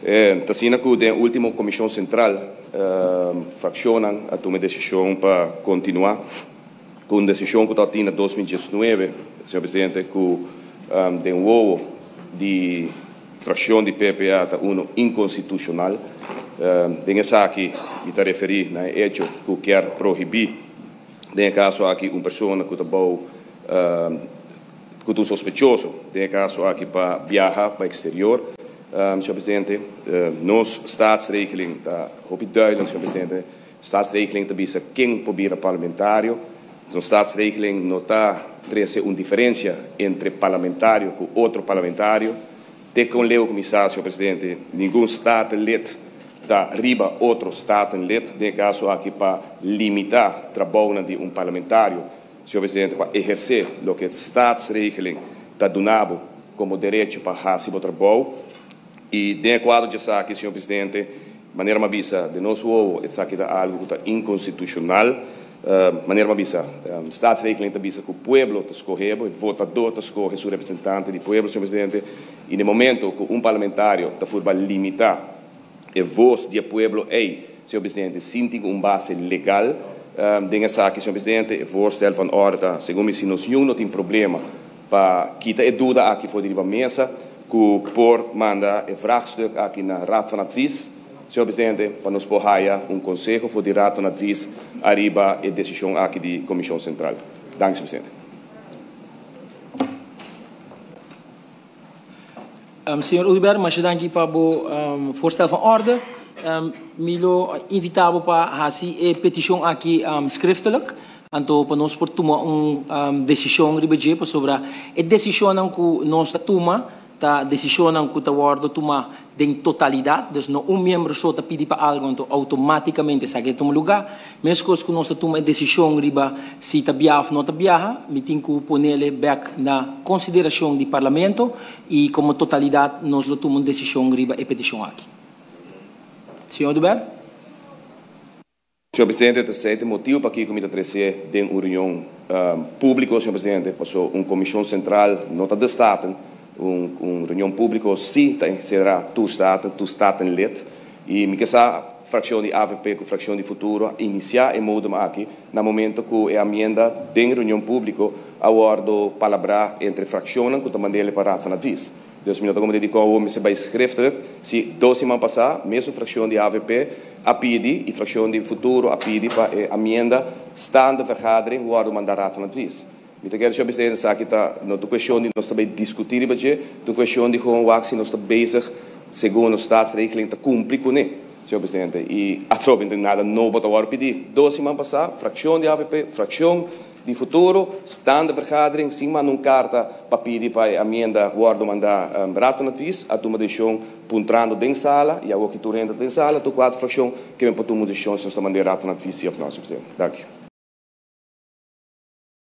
Ta asina ku den último Komishon Sentral frakshonnan a tuma e desishon pa kontinuá ku un desishon ku tabatin na 2019, señor presidente, ku den wowo di frakshon di PPA ta uno inkonstitushonal. Den esaki mi ta referí na e echo ku kier prohibí den e kaso aki un persona ku ta bou ku ta un sospechoso den e kaso aki pa biaha pa eksterior. Señor presidente, nos staatsregeling ta hopi duidelijk, señor presidente. Staatsregeling ta bisa ken por bira parlamentario. Nos staatsregeling no ta trese un diferensia entre parlamentario ku otro parlamentario. Te kon leu ku mi sa, señor presidente, ningun statenlid ta riba otro statenlid den e kaso aki pa limitá trabounan di un parlamentario. Señor presidente, pa ehersé loke staatsregeling ta duna bo komo derecho pa hasi bo trabou. I den e kuadro dje esaki, señor presidente, manera mi a bisa, den nos wowo esaki ta algu ku ta inkonstitushonal. Manera mi a bisa, staatsregeling ta bisa ku pueblo ta skohe bo, e votadó ta skohe su representante di pueblo, señor presidente. I den momento ku un parlamentario ta purba limitá e vos di e pueblo ei, señor presidente, sin tin un base legal den esaki, señor presidente, e voorstel van orde ta, segun mi, si nos niun no tin problema pa kita e duda aki for di riba mesa, ku por manda e vraagstuk aki na Raad van Advies, señor presidente, pa nos por haya un konseho for di Raad van Advies ariba e desishon aki di Komishon Sentral. Danki, señor presidente. Señor Oduber, masha danki pa bo voorstel van orde. Mi lo invita bo pa hasi e peticion aki schriftelijk, anto pa nos por tuma un decision riba dje, pasobra e decisionnan cu nos ta tuma ta decisionnan cu ta wordo tuma den totalidad, dus no un miembro so ta pidi pa algo, anto automaticamente esaki ta tuma lugar. Mescos cu nos ta tuma e decision riba si ta biaha of no ta biaha, mi tin cu ponele bek na consideracion di Parlamento y como totalidad nos lo tuma un decision riba e peticion aki. Señor Oduber. Señor Presidente, ta esei ta e motibu pakiko mi ta trese den un reunion públiko, señor Presidente, paso un komishon sentral no ta de Staten, un reunion públiko sí ta enserá tur Staten, tur Statenlid, i mi ke sa frakshon di avp ku frakshon di Futuro a inisiá e modem aki na momento ku e amienda den reunion públiko a wòrdu palabrá entre frakshonnan ku ta mand'el pa Raad van Advies. Dus mi no ta comprende dikon awor mester bai schriftelijk si dos siman pasá mesun fraccion di avp a pidi y fraccion di Futuro a pidi pa e amienda staande vergadering wordo manda Raad van Advies. Mi ta kere señor Presidente esaki ta no ta cuestion di nos ta bai discuti riba dje, ta un cuestion di gewoon wak si nos ta bezig segun nos staatsregeling ta cumpli cune, señor Presidente. Y atrobe no tin nada nobo ta wordo pidi. Dos siman pasá fraccion di avp, fraccion Di futuro, staande vergadering sin manda un karta pa pidi pa e amienda wòrdu mandá Raad van Advies a tuma desishon puntrando den sala i awor ki tur hende ta den sala tur kuater frakshon ke men por tuma un desishon si nos ta mand'é Raad van Advies si òf nò, señor presidente. Danki.